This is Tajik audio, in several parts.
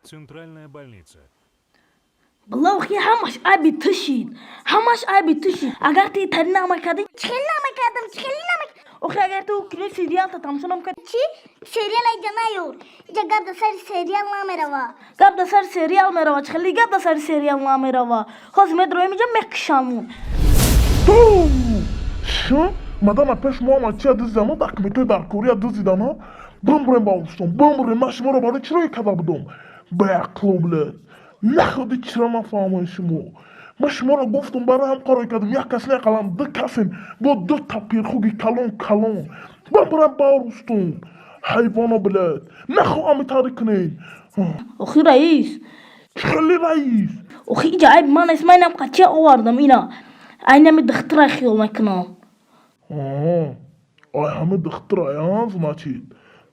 Центральная больница. Бала, охи ҳамаш айби ту шид, ҳамаш айби ту шид. Агар ти тари намекардӣ. Чӣ хеле намекардам, чӣ хеле намек. Охи, агар ту кинои сериалта тамошо намекардӣ. Чӣ сериал? Айҷа наёр, иҷа гап дар сари сериал намерава. Гап дар сари сериал мерава. Чӣ хеле гап дар сари сериал намерава? Ҳозир медроем иҷа, мекушамон. Ша мадама, пеш мо ама чия дуздидамо, документои даркория дуздидано. Бимбурем ба устон, бимбурем. Ман шуморо барои чиро карда будум? Беақло, блед, находи чиро нафаҳмои шумо. Ман шуморо гуфтум, барои ҳам қарор кардам, як кас не, қалам ду касем, бо ду та пирхуги калон калон. Бимбурем ба рустум, ҳайвоно, блед, нахоҳам итари кунед. Охи, раис. Чӣ хеле, раис? Охи, иҷа айби ман нест. Ман инам қачия овардам, ина айнами духтура хиёл мекунам. Ай ҳами духтура, значит,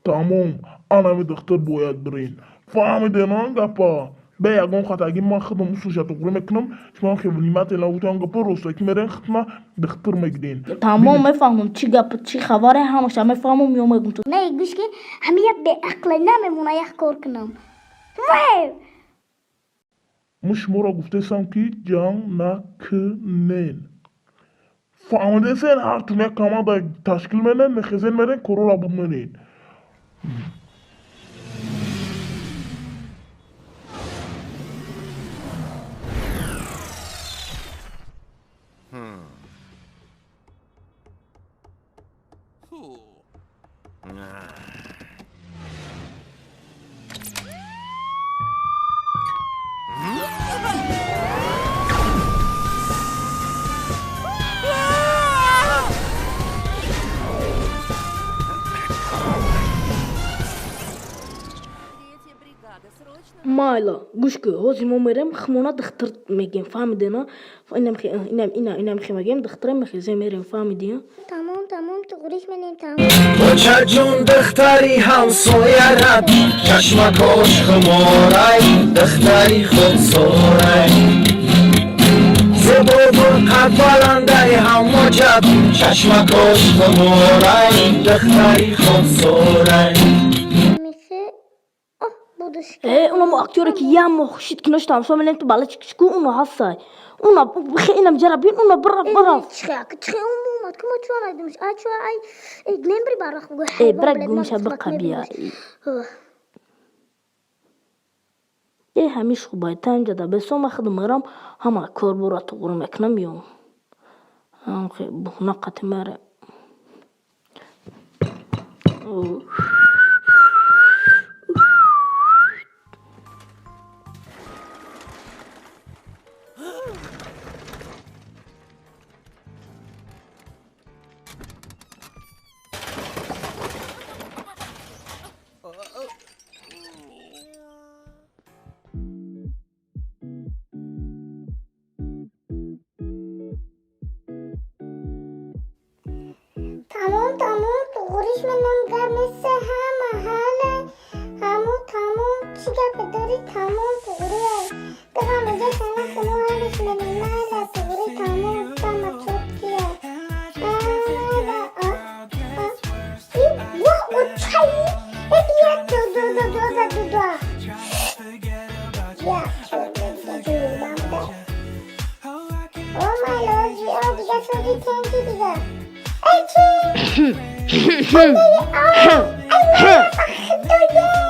тамом, анами духтур бояд бирин. Фаҳмиден гапа? Бе ягон хатагӣ ман худам усуша туғрӣ мекунам. Шумо хе внимательно гуфтам гапа, ростакӣ мерен, худна духтур мегирин. Тамом, мефаҳмам, чӣ гап, чӣ хабаре, ҳамаша мефаҳмам, ё мегум ту. Не, гӯш ки, ҳами як беақле намемона, як кор кунам. Вай! Мо шуморо гуфтесам, ки ҷанг накунен. Фаҳмидесен? Ҳартун як команда ташкил менен, мехезен, мерен, корора буменен. Третья бригада, срочно. Майла, гӯш ку, ҳозир мо мерем, хмона духтур мегем, фаҳмидена? Инам хе мегем, духтура мехезем, мерем, фаҳмиди? Тамом, тамом, туғриш менем, тамом. Бачаҷун, духтари ҳамсоярат, чашмакош хуморай, духтари худсорай, зебобу қадбаландаи ҳамоҷат, чашмакош хуморай, духтари худсорай. Михе оҳ будаш. Э, унамо актёре, ки як моҳ шид кинош тамошо менем, ту бала чикчику, уно ҳастай, уна бихе, инам ҷара бин, уна бирав, бирав. Чихе чихе омад, ки мо чуа надимш, ай чуа, ай глембри барах бугу. Э, бира, гумша биқабия. Э, ҳамиш хубай, танҷада бесома худам мерам, ҳама кор бора туғрӣ мекунам, миём. Буҳна қати мерем. Тамом, тамом, туғриш менам, гап нест, ҳама ҳале, ҳамо тамом, чӣ гапе дорӣ, тамом, туғри ай дигам иҷа сана куно, ҳалиш менем, майла, туғри, тамом, тама чоткия. Ва очаи як, ду, ду, ду, ду, ду, ду, ду, як, чор, ду, ду, ду, бамда. О, майла, ози, о, дига сози тенки дига. Эй, чи?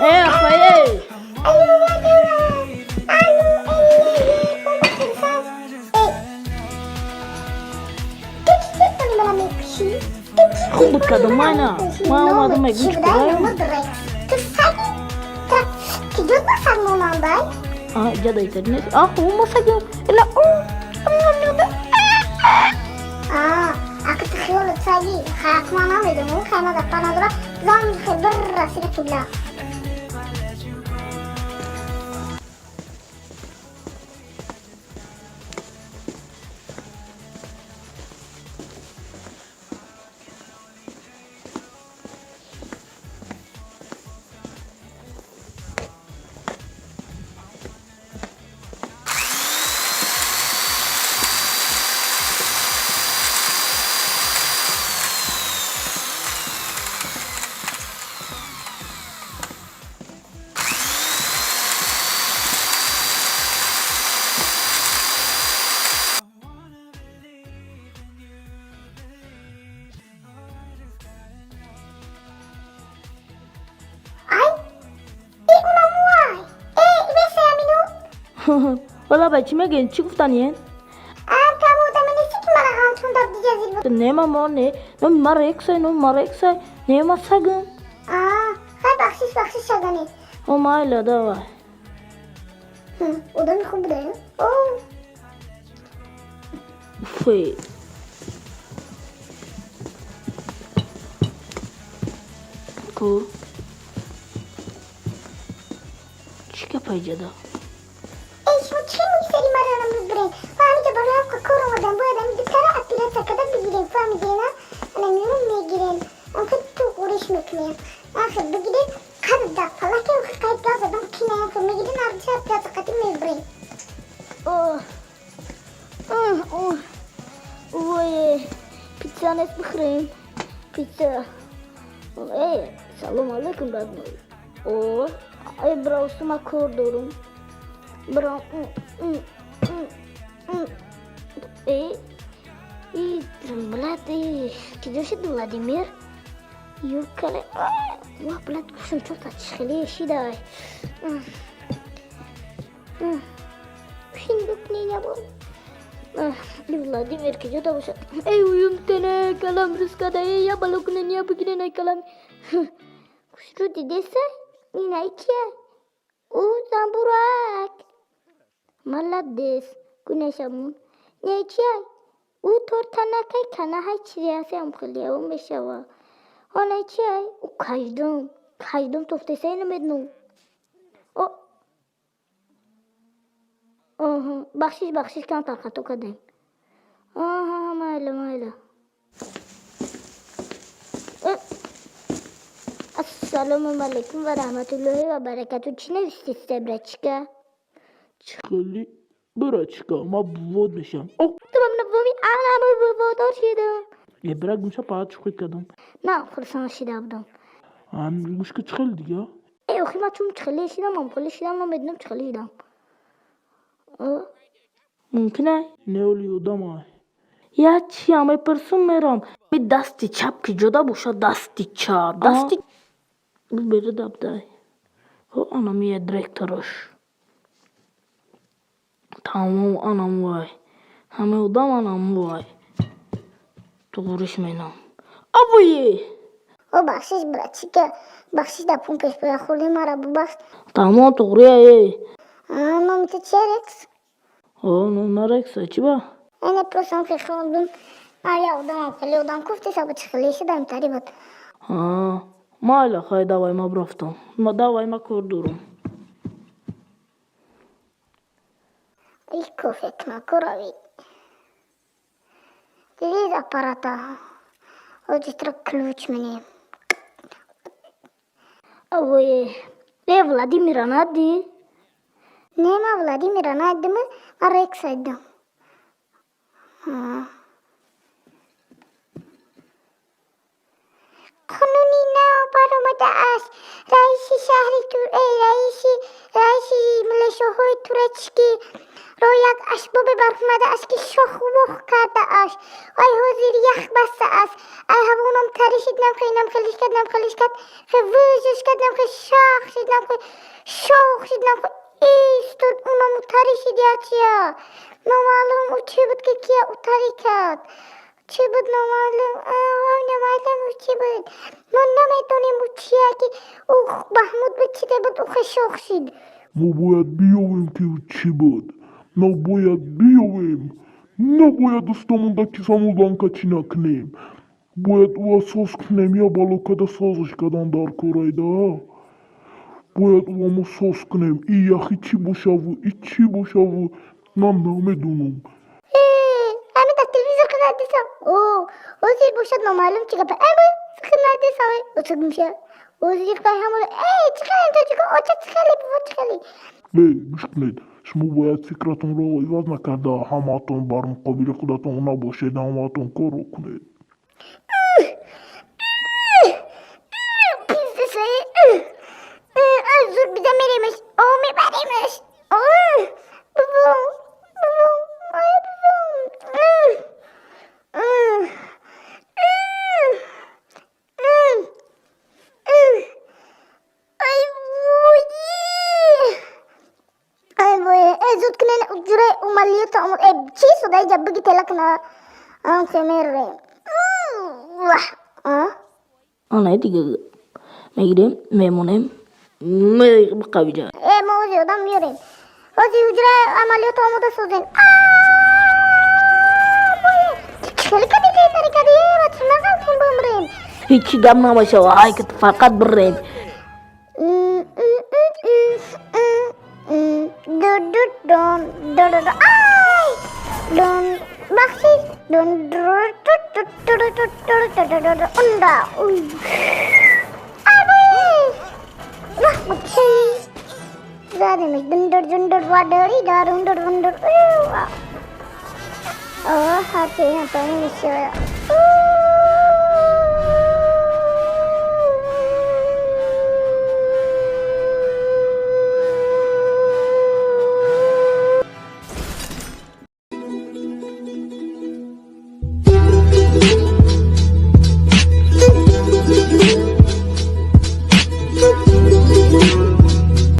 Э, ахвае. Хуб буд кардам, майна. Ман омадам, мегӯм, чӣ кора? Ҷада итари нест. А, хуб, масага. Ила, Ака, ту хиёлат саги хаякма намедонам, хайма дапа надора, зан бир расида қибла. Вала бай чӣ мегӯен? Чӣ гуфтаниен? Ам там одаме нести ки мара ғалтонда дига зир буд. Не, мамо, не. Номи ма Рексай, номи ма Рексай. Не, ма сагам. А, хай, бахшиш, бахшиш, шагане. О, майла, давай. Одами хуб буда. О. Уфе. Ку. Чӣ гапай ҷада? Эй, шумо чӣ мегисари мара намрӯз бирен? Ма ҳамиҷа барои ҳамқа кор омадам. Бояд ами духтара операция карда бигирем, фаҳмидена? Ана миёрам, мегирем. Амхи ту ғуриш мекунем. Ахи бигиред, қад да палаки охи қайд гап задам кинаям, хи мегирен, ардиша операция қатӣ мебирем. Ой, пицца нест, бихӯрем. Пицца. Эй, салом алейкум, родной. О, эй, браусу, ма кор дорум. Бра. Эй, и, блядь, эй, киҷо шуд Владимир? Ёкале. Ва, блядь, гӯшам чорта хеле шидай. Хин букни набуд. Владимир киҷода бошад? Эй, уюм тене калам рускада, эй, я балокунен, я бигирен, ай калам. Хушрӯ дидеса? Ин ай кия? Ӯ замбурак. Молодец, гунешамун. Не кия? Ӯ тортанакай канаҳай чизе ҳаст, хеле ӯ мешава. Онай чиай? Ӯ каждум. Каждум тофтесай, намедонам. О, бахшиш, бахшиш, камтар хато кардем. Аҳа, майла, майла. Э, ассалому алайкум ва раҳматуллоҳи ва баракату. Чӣ навистед, брачка? Хеле, брачка, ма бувод мешавам. О. Ту мамнавоми анама буводор шидам. Е, брак, меша паат шӯхӣ кардам. На, хурсанд шида будам. Гӯшка, чӣ хеле дига? Э, охи ма чун чӣ хеле шидам, ам хеле шидам, намедонам чӣ хеле шидам. Мумкин ай? Не, оли одамай. Я чиам мепурсум, мерам. Ми дасти чап ки ҷода бошад, дасти чап, дасти беру дабдай. О, анам я директорош. Тамом, анам вай. Ҳама одам анам вай. Туғриш менам. Авое! О, бахшиш, братчика, бахшиш, да пун пеш боя хӯрдем, мара бубахш. Тамом, туғрия, эй. Номи ту чия, Рекс? О, номи Рекса, чӣ ба? Эне, просто ам хе хондум. А я одамам хеле одам гуфтеса буд, хеле шидам тари буд. А, майла, хай, давай, ма рафтам. Ма давай, ма кор дорам. И кофе кна корави. Дидид аппарата. Ҳозир ключ менем. Авое. Э, Владимира надӣ? Не, ма Владимира надидим, ма Рекса дидам. Қонуни нав баромада аст. Раиси шаҳри раиси милишоҳои туречкӣ ро як асбобе баромада аст, ки шохвох кардааст. Ай ҳозир ях баста аст. Ай ҳавоном тари шид, намхе намхелиш кард, намхелиш кард, хе вӯзиш кард, намхе шах шид, намхе шох шид, намхе истод, унаму тари шид я чия. Номаълум ӯ чӣ буд, ки кия ӯ тари кард. Чӣ буд, номаълум, номаълум ӯ чӣ буд. Мо наметонем ӯ чия, ки ӯ Маҳмуд буд, чизе буд, ӯ хе шох шид. Мо бояд биёвем, ки ӯ чӣ буд. Мо бояд биёвем. Набояд дӯстомонда кисаму банка чӣ накунем. Бояд ӯ асос кунем, я балокада созиш кардан дар корайда. Бояд ӯ мо соз кунем. И яхи чӣ бошаву, и чӣ бошаву, ман намедонам. Ами дар телевизор хинадисам. О, ҳозир бошад, номаълум чӣ гапа. Ами хинадисам. Осугмша. Ҳозир қай ҳамон. Эй, чӣ хеле тоҷико, оча чӣ хеле, бобо чӣ хеле. Эй, гӯш кунед. Шумо бояд фикратонро иваз накарда, ҳамаатон бар муқобили худатон набошед, ҳамаатон корро кунед. Пиздесай. Аз зуд бида меремеш. О, мебаремеш. О, бобо. Бобо. Ай, бобо. Ай, вой. Ай, вой. Ҳуҷраи амалиёт. Э, чӣ шуда иҷа? Биги тела кна. Ам хемерем. Вах. А? Ана дига мегирем, мемонем, меқавиҷа. Э, мо ози одам меёрем. Ози ҳуҷраи амалиёт омода созем. Хеле кади тари кади, бача, нағалтем, бимрем. Ҳечи гап намешава, ай ки фақат бирем. Ду-ду-дун, ду-ду-ду. Ай! Дун, бахшиш. Дун, ду-ду-ду-ду-ду-ду-ду-ду-ду. Унда. Уй. Ай, бой! Вах, бача. Задемиш. Дундур, дундур, вадари, да, дундур, дундур. Оҳ, ҳарчи ин паи мешава.